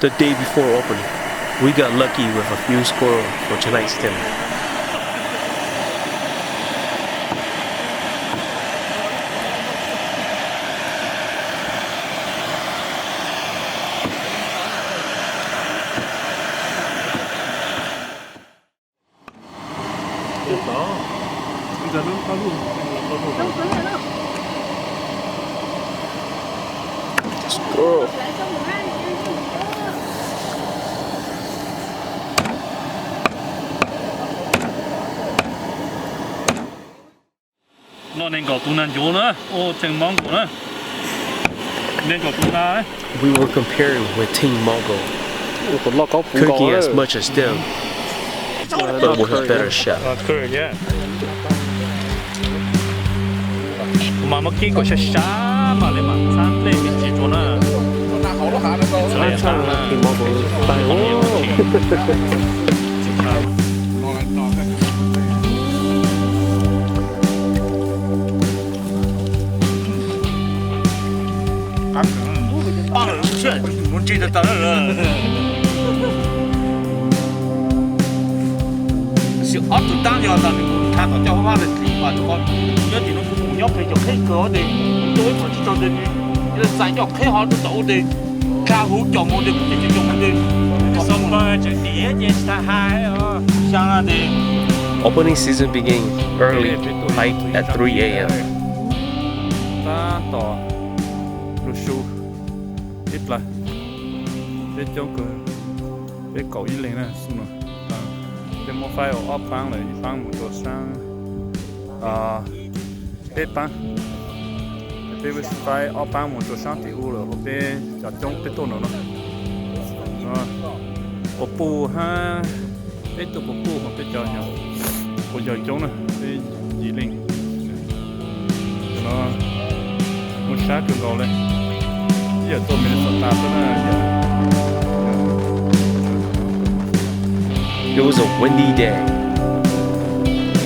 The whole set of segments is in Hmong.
The day before opening, we got lucky with a few squirrels for tonight's dinner. No nees nkaum tus nag ncuav na, ua tseem mob nkaus na. Nees nkaum tus nag. We were comparing with Team Mongo, cooking as much as them, but with a better chef. Mas muab kib kom sab sab mas li mas txhab nplej me ntsis rau na. Paj lawm, mus ntsis tas tas na. Tab sis ob tug tab yog tas nws mus nrhav tom coj vaj vaj lis lis mas rau qhov nyob tim no kuv mus nyob pem cov qheb kawg tes, kuv tuaj ib qho tsis tau tes, txais coj qheb ho rau tom ub tes, nrhav huv coj mus tes kuv ces coj mus tes. Xya na tes. Opening season began early, hike at three a m. Tab tom lub su ib plaws, peb coob kawg, peb kaum ib leeg na xwb no. Peb muab faib ua ob paab lawm, ib paab mus rau saab, peb paab, peb faib ob paab mus rau saab tim ub lawm, ua peb cov coob peb tuaj no no. Quas puj hab, peb tuaj quas puj mas peb cov yog quas yawg coob na, peb yim leej. Cov no muaj sab kawg nkaus le, ib yam tuaj Minnesota xwb na. It was a windy day,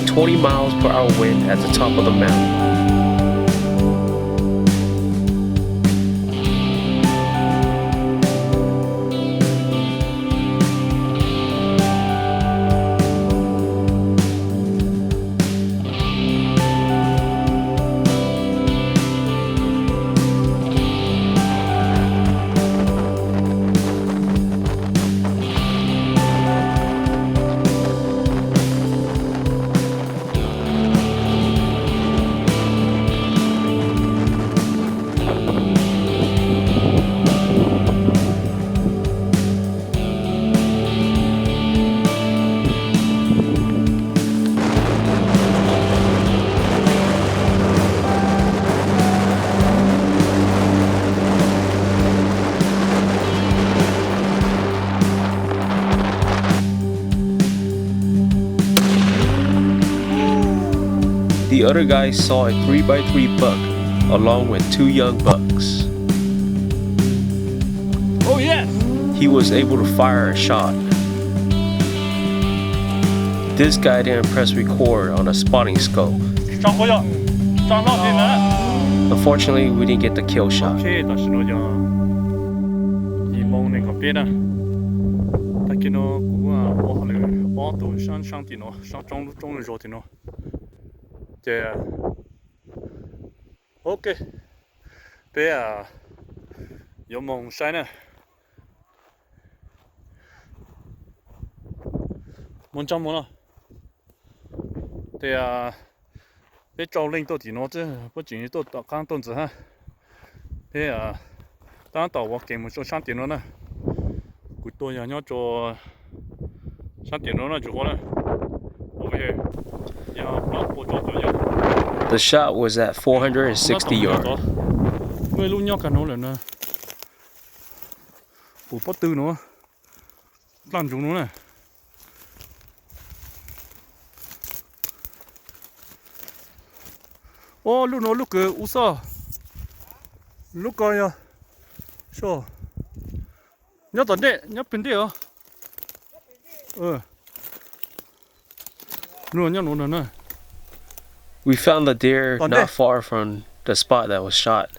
twenty miles per hour wind at the top of the mountain. The other guy saw a three by three buck along with two young bucks. Oh, yes! He was able to fire a shot. This guy didn't press record on a spotting scope. Unfortunately, we didn't get the kill shot. Tam sim no yog yim moo nees nkaum peb na. Tag kis no kuv ua hauj lwm ob tug saab saab tim no, saab roob lub roob zog tim no. Ces ok, peb yuav moog saib na. Moog tsaag moog no. Tes peb rau leej tuaj tim no xwb, puab tseem tuaj tom qaab tuaj ntxiv hab. Peb tab tom ua ke moog rau saab tim no na. Kuv tuaj yog nyob rau saab tim no na, tsuas huv na. Over here. Yog plaub puas rau cov yog. The shot was at four hundred sixty yards. Muaj ib lub nyob kag no lawm na. Pum pob tw no, dlaaj ntsoov no na. Ob, lub no lub kws ua xwb. Lub ko yog, nyob tom ntej, nyob peg ntej os. Nyob nuav na. We found the deer not far from the spot that was shot.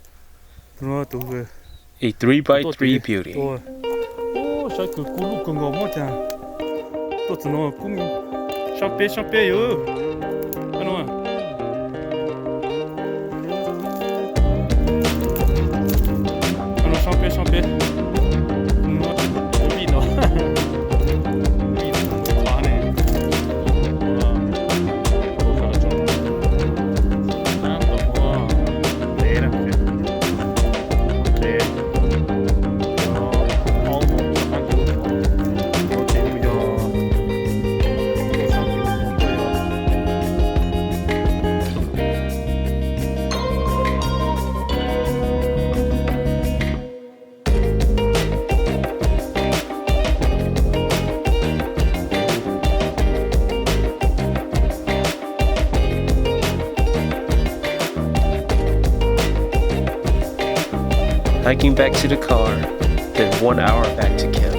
A three by three beauty. Saib kawg kub lub kawg nkaus muab cas. Tuaj txog no kub sab peb sab peb yom. Sab peb sab peb. Vij no. Vij no qhov ne. Hiking back to the car, then one hour back to camp.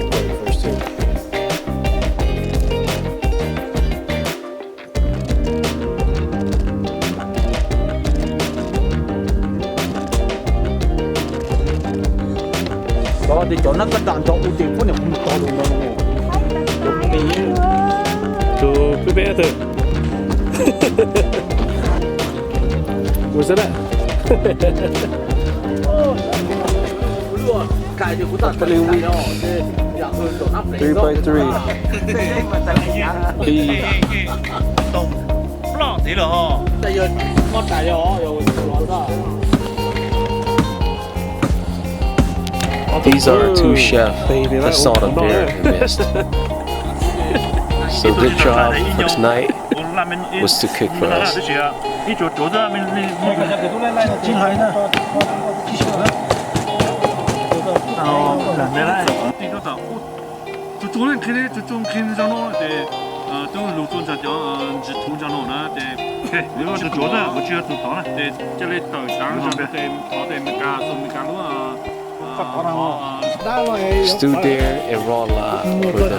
Cov tias cov nab kab nram nrog ua ces poj niam kuv mus tos lus no. Tus peb peb tawm. Ua xab na. Three by three. Ploj tiv lawm ho. These are our two chefs that saw the bear and missed. So good job for tonight was to cook for us. Tsuas tsuas li nqhis li, tsuas tsuas nqhis zog no ces twb lug tsuas ntsa cov ntsis thuv ntsa no na ces tsuas tsuas ua tsis yog tsuas tod na ces cia li tawm tav zog ces thov tes Amelikas, xu Amelikas lub Stood there and raw live for the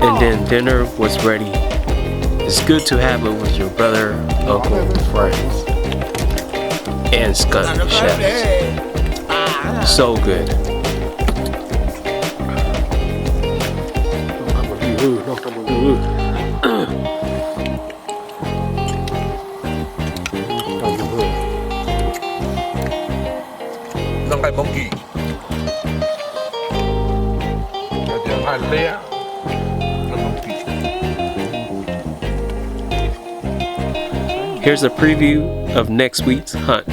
And then dinner was ready. It's good to have it with your brother, uncle, friends, and Scott chefs. So good. Here's a preview of next week's hunt.